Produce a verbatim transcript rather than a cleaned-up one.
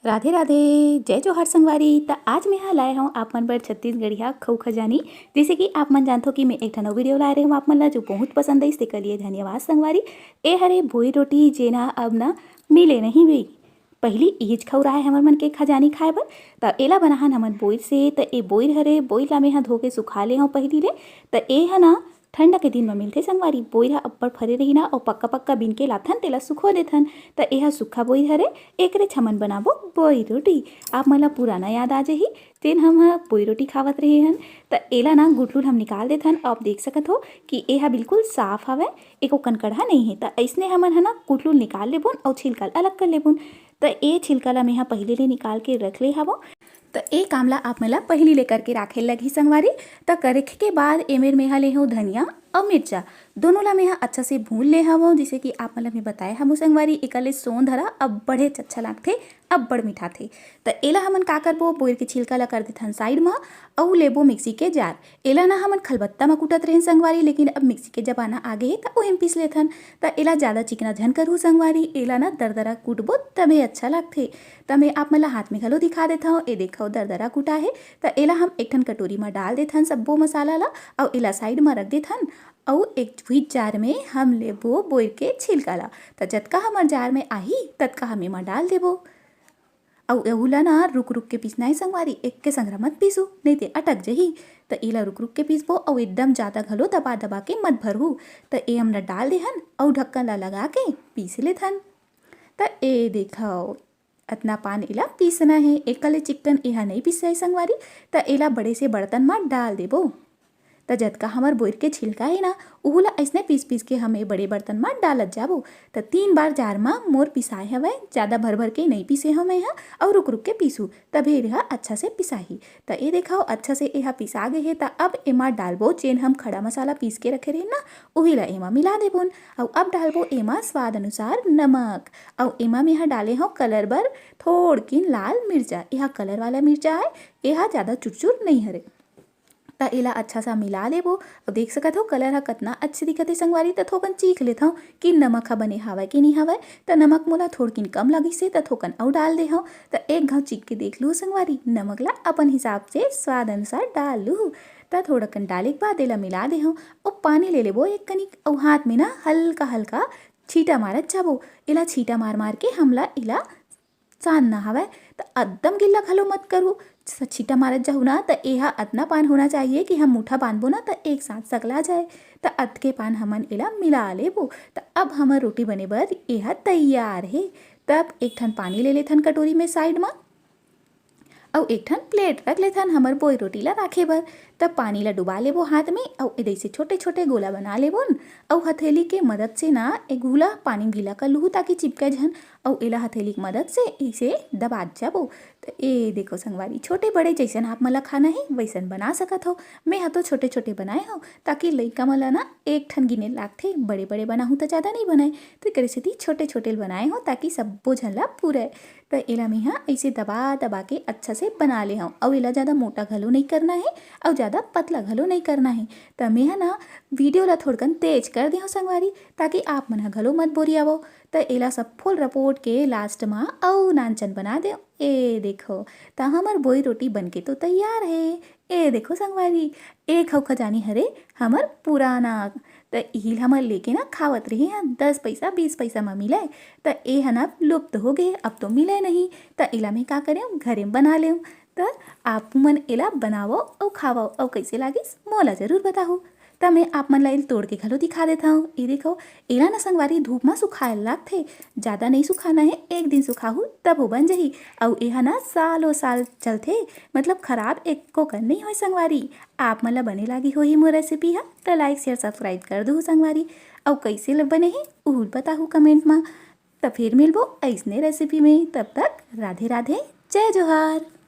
राधे राधे, जय जोहार संगवारी। त आज मैं हा लाए हूँ आप मन बर छत्तीसगढ़िया खऊ खजानी। जैसे कि आप मन जानथो कि मैं एक ठन video लाए रहे हूँ आप मन ला, जो बहुत पसंद आइस, तेकर लिए धन्यवाद संगवारी। ए हरे बोइर रोटी, जेन हा अब ना मिले नहीं भी। पहली इहिच खऊ रहे हमर मन के खजानी खाए बर। त एला बनाहन हमन बोइर से। त ए बोइर हरे, बोइर ला मैं हा धो के सुखा ले हूँ पहली ले। त ए हा ना ठंडा के दिन म मिलथे संगवारी। बोइर ह अब्बड़ फरे रही ना, अउ पक्का पक्का बीन के लाथन, तेला सुखो देथन। त एहा सूखा बोइर हरे, एकरे छमन बनाबो बोइर रोटी। आप मन ला पुराना याद आ जही, तेन हम ह बोइर रोटी खावत रहे हन। त एला ना गुठलू ल हम निकाल देथन। आप देख सकत हो कि एहा बिल्कुल साफ हवय, एको कनकड़हा नहीं हे। त अइसने हमन ह ना गुठलू ल निकाल लेबोन अउ छिलका ल अलग कर लेबोन। त ए छिलका ला मेहा पहिले ले निकाल के रख ले हवो। त ए काम ला आप मन ला पहिली ले करके राखे लगही संगवारी। त करे के बाद एमेर मेहा ले हूँ धनिया अउ मिर्चा, दोनों ला मेहा अच्छा से भून ले हवो। जैसे कि आप मन ला मैं बताए हवो संगवारी, एकर ले सोंध हरा अब्बड़ेच अच्छा लागथे, अब्बड़ मिठाथे। त एला हमन का करबो, बोइर के छिलका ला कर देथन side म, अउ लेबो मिक्सी के जार। एला ना हमन खलबत्ता म कूटत रहेन संगवारी, लेकिन अब मिक्सी के जमाना आ गे हे, त ओही म पीस लेथन। त एला जादा चिकना झन करहू संगवारी, एला ना दरदरा कूटबो तभे अच्छा लागथे। त मैं आप मन ला हाथ में घलो दिखा देथव, ए देखव दरदरा कूटा हे। त एला हम एक ठन कटोरी म डाल देथन सब्बो मसाला ला, अउ एला side म रख देथन। अउ एक ही जार में हम लेबो बोइर के छिलका ला। त जतका हमर जार में आही, ततका हम एमा डाल देबो। अउ एहू ला ना रुक रुक के पीसना हे संगवारी, एक के संघरा मत पीसू, नहीं ते अटक जही। त एला रुक रुक के पीसबो, अउ एकदम जादा घलो दबा दबा के मत भरहू। त ए हमला डाल देहन, अउ ढक्कन ला लगा के पीस लेथन। त ए देखव, अतना पान एला पीसना हे, एकर ले चिक्कन एहा नइ पिसाय संगवारी। त एला बड़े से बर्तन म डाल देबो। त जतका हमर बोइर के छिलका हे ना, उहू ला अइसने पीस पीस के हम ए बड़े बर्तन म डालत जाबो। त तीन बार जार म मोर पिसाय हवय, जादा भर भर के नइ पीसे हव मैं ह, अउ रुक रुक के पीसू, तभे एहा अच्छा से पिसाही। त ए देखव, अच्छा से एहा पिसा गे हे। त अब एमा डालबो जेन हम खड़ा मसाला पीस के रखे रहेन ना, उही ला एमा मिला देबोन। अउ अब डालबो एमा स्वाद अनुसार नमक। अउ एमा मेहा डाले हव colour बर थोड़किन लाल मिर्चा। एहा colour वाला मिर्चा आय, एहा जादा चुरचुर नइ हरे। त एला अच्छा सा मिला लेबो। अउ देख सकत हव colour ह कतना अच्छे दिखत हे संगवारी। त थोकन चीख लेथव कि नमक ह बने हावय कि नइ हावय। त नमक मोला थोड़किन कम लगिस हे, त थोकन अउ डाल देहव। त एक घाव चीख के देख लू संगवारी, नमक ला अपन हिसाब से स्वाद अनुसार डाल लू। त थोड़कन डाले के बाद एला मिला देहव। अउ पानी ले लेबो एक कनिक, अउ हाथ में ना हल्का हल्का छींटा मारत जाबो। एला छींटा मार मार के हमला एला सानना हवय। त एकदम गिल्ला घलो मत करू, छींटा मारत जाहू ना, त एहा अतना पान होना चाहिए कि हम मुठा बांधबो ना, त एक साथ सकला जाए। त अतके पान हमन एला मिला लेबो। त अब हमर रोटी बने बर एहा तैयार हे। तब एक ठन पानी ले लेथन कटोरी में side म, अउ एक ठन plate रख लेथन हमर बोइर रोटी ला राखे बर। तब पानी ला डुबा लेबो हाथ में, अउ एदे से छोटे-छोटे गोला बना लेबोन, अउ हथेली के मदद से ना ए गोला पानी में गीला कर लुहू, ताकि चिपके झन। अउ एला हथेली के मदद से ऐसे दबात जाबो। त ए देखो संगवारी, छोटे बड़े जैसन आप मन ला खाना हे, वैसन बना सकत हो। मैं ह तो छोटे-छोटे बनाए हव, ताकि लइका मन ला ना एक ठन गिने लागथे, बड़े-बड़े बनाहूँ त जादा नइ बनाए, त एकरे सेती छोटे-छोटे बनाए हव, ताकि सब्बो झन ला पूरे। त एला मेंहा अइसे दबा दबा के अच्छा से बना ले हव। अउ एला जादा मोटा घलो नइ करना हे, अउ जादा पतला घलो नइ करना हे। त मेंहा ना video ला थोड़कन तेज कर दे हव संगवारी, ताकि आप मन ह घलो मत बोरियावव। त एला सब फुल रपोट के last म अउ नानचन बना दे। ए देखो, त हमर बोइर रोटी बनके तो तैयार हे। ए देखो संगवारी, ए खऊ खजानी हरे हमर पुराना। त इही ल हमर लेके ना खावत रहे हन, दस पैसा, बीस पैसा म मिलय। त ए ह ना लुप्त हो गे, अब तो मिलय नहीं। त एला मैं का करेंव, घरे म बना लेंव। त आप मन एला बनावव अउ खावव, अउ कइसे लागिस मोला जरूर बताहू। त मैं आप मन ला एला तोड़ के घलो दिखा देत हव। ए देखो, एला ना संगवारी धूप म सुखाए ल लागथे, जादा नइ सुखाना हे, एक दिन सुखाहू तब ओ बन जही। अउ एहा ना सालों साल चलथे, मतलब खराब एको कन नइ होय संगवारी। आप मन ला बने लागी होही मोर recipe ह, त like, share, subscribe कर दुहू संगवारी। अउ कइसे ल बने हे, उहू ल बताहू comment म। त फेर मिलबो अइसने recipe में, तब तक राधे राधे, जय जोहार।